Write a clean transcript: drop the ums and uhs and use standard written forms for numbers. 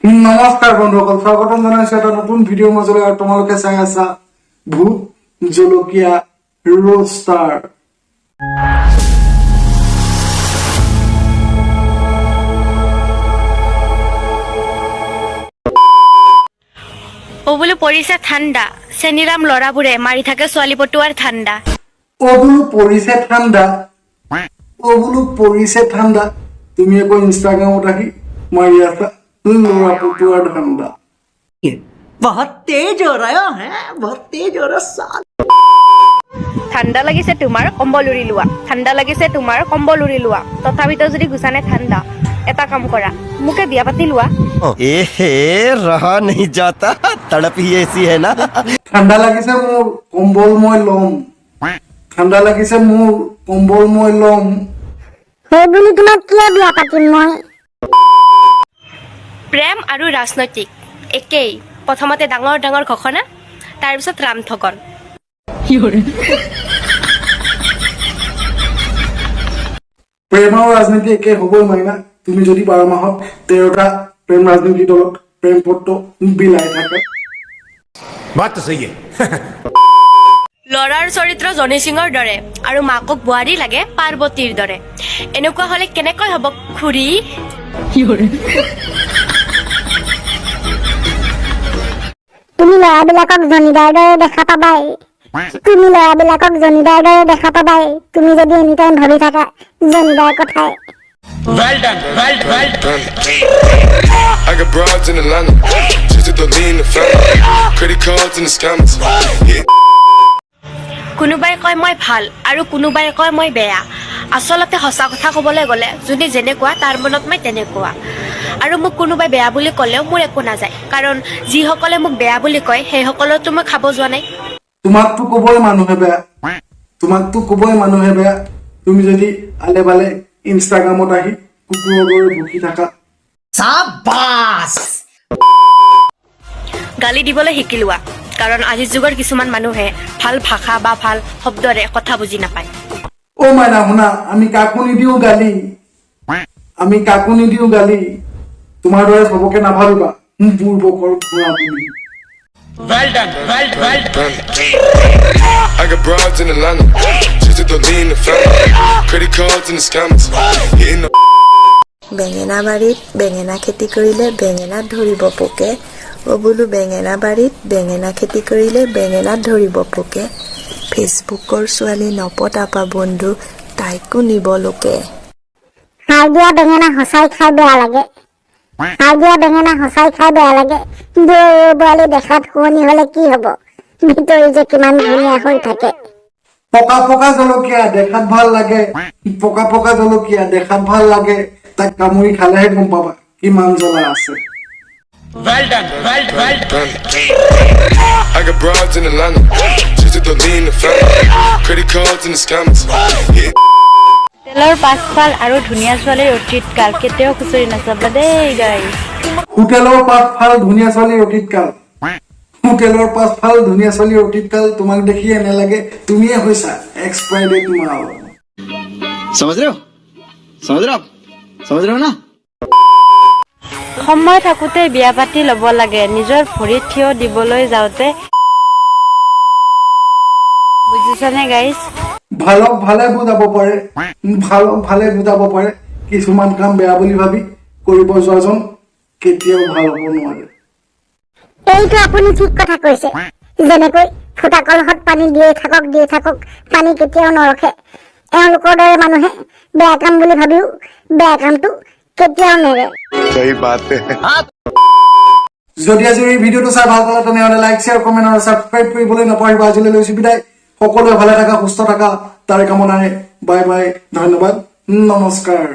নমস্কাৰ বন্ধুসকল, স্বাগতম জনাইছো এটা নতুন ভিডিঅ'ৰ মাজলৈ আৰু তোমালোকে চাই আছা ভূত জলকীয়া ৰোষ্টাৰ। অ বোলো পৰিছে ঠাণ্ডা, চেনিৰাম ল'ৰাবোৰে মাৰি থাকে ছোৱালী পটোৱাৰ ঠাণ্ডা। অ বোলো পৰিছে ঠাণ্ডা, অ বোলো পৰিছে ঠাণ্ডা, তুমি আকৌ ইনষ্টাগ্ৰামত আহি মাৰি আছা ল'ৰা পটোৱাৰ ঠাণ্ডা। बहुत तेज हो रहा है, बहुत तेज हो रहा साल। ঠাণ্ডা লাগিছে তোমাৰ, কম্বল উৰি লোৱা। ঠাণ্ডা লাগিছে তোমাৰ, কম্বল উৰি লোৱা। তথাপিতো যদি গুচা নাই ঠাণ্ডা, এটা কাম কৰা, মোকে বিয়া পাতি লোৱা। एहे, रहा नहीं जाता, तड़प ही ऐसी है ना। ঠাণ্ডা লাগিছে মোৰ, কম্বল মই ল'ম। ঠাণ্ডা লাগিছে মোৰ, কম্বল মই ল'ম। সেই বুলি তোমাক কিয় বিয়া পাতিম মই? প্ৰেম আৰু ৰাজনৈতিক একেই, প্ৰথমতে ডাঙৰ ডাঙৰ ঘোষণা, তাৰপিছত ৰাম ঠগন। প্ৰেম আৰু ৰাজনীতি একে হ'বই মাইনা, তুমি যদি 12 মাহত 13টা প্ৰেম ৰাজনীতি দলত প্ৰেম পত্ৰ বিলাই থাকে। बात तो सही है। ল'ৰাৰ চৰিত্ৰ জনী সিঙৰ দৰে আৰু মাকক বোৱাৰী লাগে পাৰ্বতীৰ দৰে, এনেকুৱা হ'লে কেনেকৈ হ'ব খুৰী? তুমি ল'ৰাবিলাকক জনীদাৰ দৰে দেখা পাবাই, তুমি ল'ৰাবিলাকক জনীদাৰ দৰে দেখা পাবাই, তুমি যদি এনি টাইম ভাবি থাকা জনীদাৰ কথাই। I got broads in Atlanta, just to lean the family, credit cards and the scammers. Yeah. কোনোবাই কয় মই ভাল আৰু কোনোবাই কয় মই বেয়া। আচলতে সঁচা কথা ক'বলৈ গ'লে যোনে যেনেকুৱা তাৰ মনত মই তেনেকুৱা। আৰু মোক কোনোবাই বেয়া বুলি ক'লেও মোৰ একো নাযায়, কাৰণ যিসকলে মোক বেয়া বুলি কয় সেইসকলতো মই খাব যোৱা নাই। তোমাকতো ক'বই মানুহে বেয়া, তোমাকতো ক'বই মানুহে বেয়া, তুমি যদি আলে বালে ইনষ্টাগ্ৰামত আহি কুকুৰৰ দৰে ভুকি থাকা। शाबाश। গালি দিবলৈ শিকি লোৱা, কাৰণ আজিৰ যুগৰ কিছুমান মানুহে ভাল ভাষা বা ভাল শব্দৰে কথা বুজি নাপায়। অ মাইনা শুনা, আমি কাকো নিদিওঁ গালি, আমি কাকো নিদিওঁ গালি। তোমাৰ দৰে চবকে নাভাবিবা বুৰ্বকৰ ঘোঁৰা বুলি। I got broads in Atlanta, just to lean the family, credit cards and the scammers. Hitting the বেঙেনা বাৰীত বেঙেনা খেতি কৰিলে বেঙেনাত ধৰিব পোকে। অ বোলো বেঙেনা বাৰীত বেঙেনা খেতি কৰিলে বেঙেনাত ধৰিব পোকে। ফেচবুকৰ ছোৱালী নপতাপা বন্ধু, তাইকো নিব লোকে। সাৰ দিয়া বেঙেনা সঁচাই খাই বেয়া লাগে, সাৰ দিয়া বেঙেনা সঁচাই খাই বেয়া লাগে। গৰু পোৱালি দেখাত শুৱনি হলে কি হব, ভিতৰি যে কিমান ধুনীয়া হৈ থাকে। পকা পকা জলকীয়া দেখাত ভাল লাগে, পকা পকা জলকীয়া দেখাত ভাল লাগে, তাক কামুৰি খালেহে গম পাবা কিমান জ্বলা আছে। I got broads in Atlanta, just to lean the family, credit cards and the scammers. Yeah. হোটেলৰ পাছফাল আৰু ধুনীয়া ছোৱালীৰ অতীত কাল কেতিয়াও খুচৰি নাচাবা দেই গাইজ। হোটেলৰ পাছফাল ধুনীয়া ছোৱালীৰ অতীত কাল, হোটেলৰ পাছফাল ধুনীয়া ছোৱালীৰ অতীত কাল, তোমাক দেখি এনে লাগে তুমিয়ে হৈছা এক্সপায়াৰ ডেট মাল। समझ रहे हो, समझ रहे हो आप, समझ रहे हो ना? সময় থাকোঁতে বিয়া পাতি ল'ব লাগে, নিজৰ ভৰিত থিয় দিবলৈ যাওঁতে, বুজিছানে গাইজ? ভালক ভালে বুজাব পাৰে, ভালক ভালে বুজাব পাৰে, কিছুমান কাম বেয়া বুলি ভাবি কৰিব যোৱাজন কেতিয়াও ভাল হ'ব নোৱাৰে। এইটো আপুনি ঠিক কথা কৈছে। যেনেকৈ ফুটা কলহত পানী দিয়ে থাকক দিয়ে থাকক, পানী কেতিয়াও নৰখে, এওঁলোকৰ দৰে মানুহে বেয়া কাম বুলি ভাবিও বেয়া কামটো কেতিয়াও নেৰে। सही बात है। যদি আজিৰ এই ভিডিঅ'টো চাই ভাল পালা, তেনেহ'লে লাইক, শ্বেয়াৰ, কমেণ্ট আৰু ছাবস্ক্ৰাইব কৰিবলৈ নাপাহৰিবা। আজিলৈ লৈছো বিদায়। সকলোৱে ভালে থাকা, সুস্থ থাকা, তাৰে কামনাৰে বাই বাই, ধন্যবাদ, নমস্কাৰ।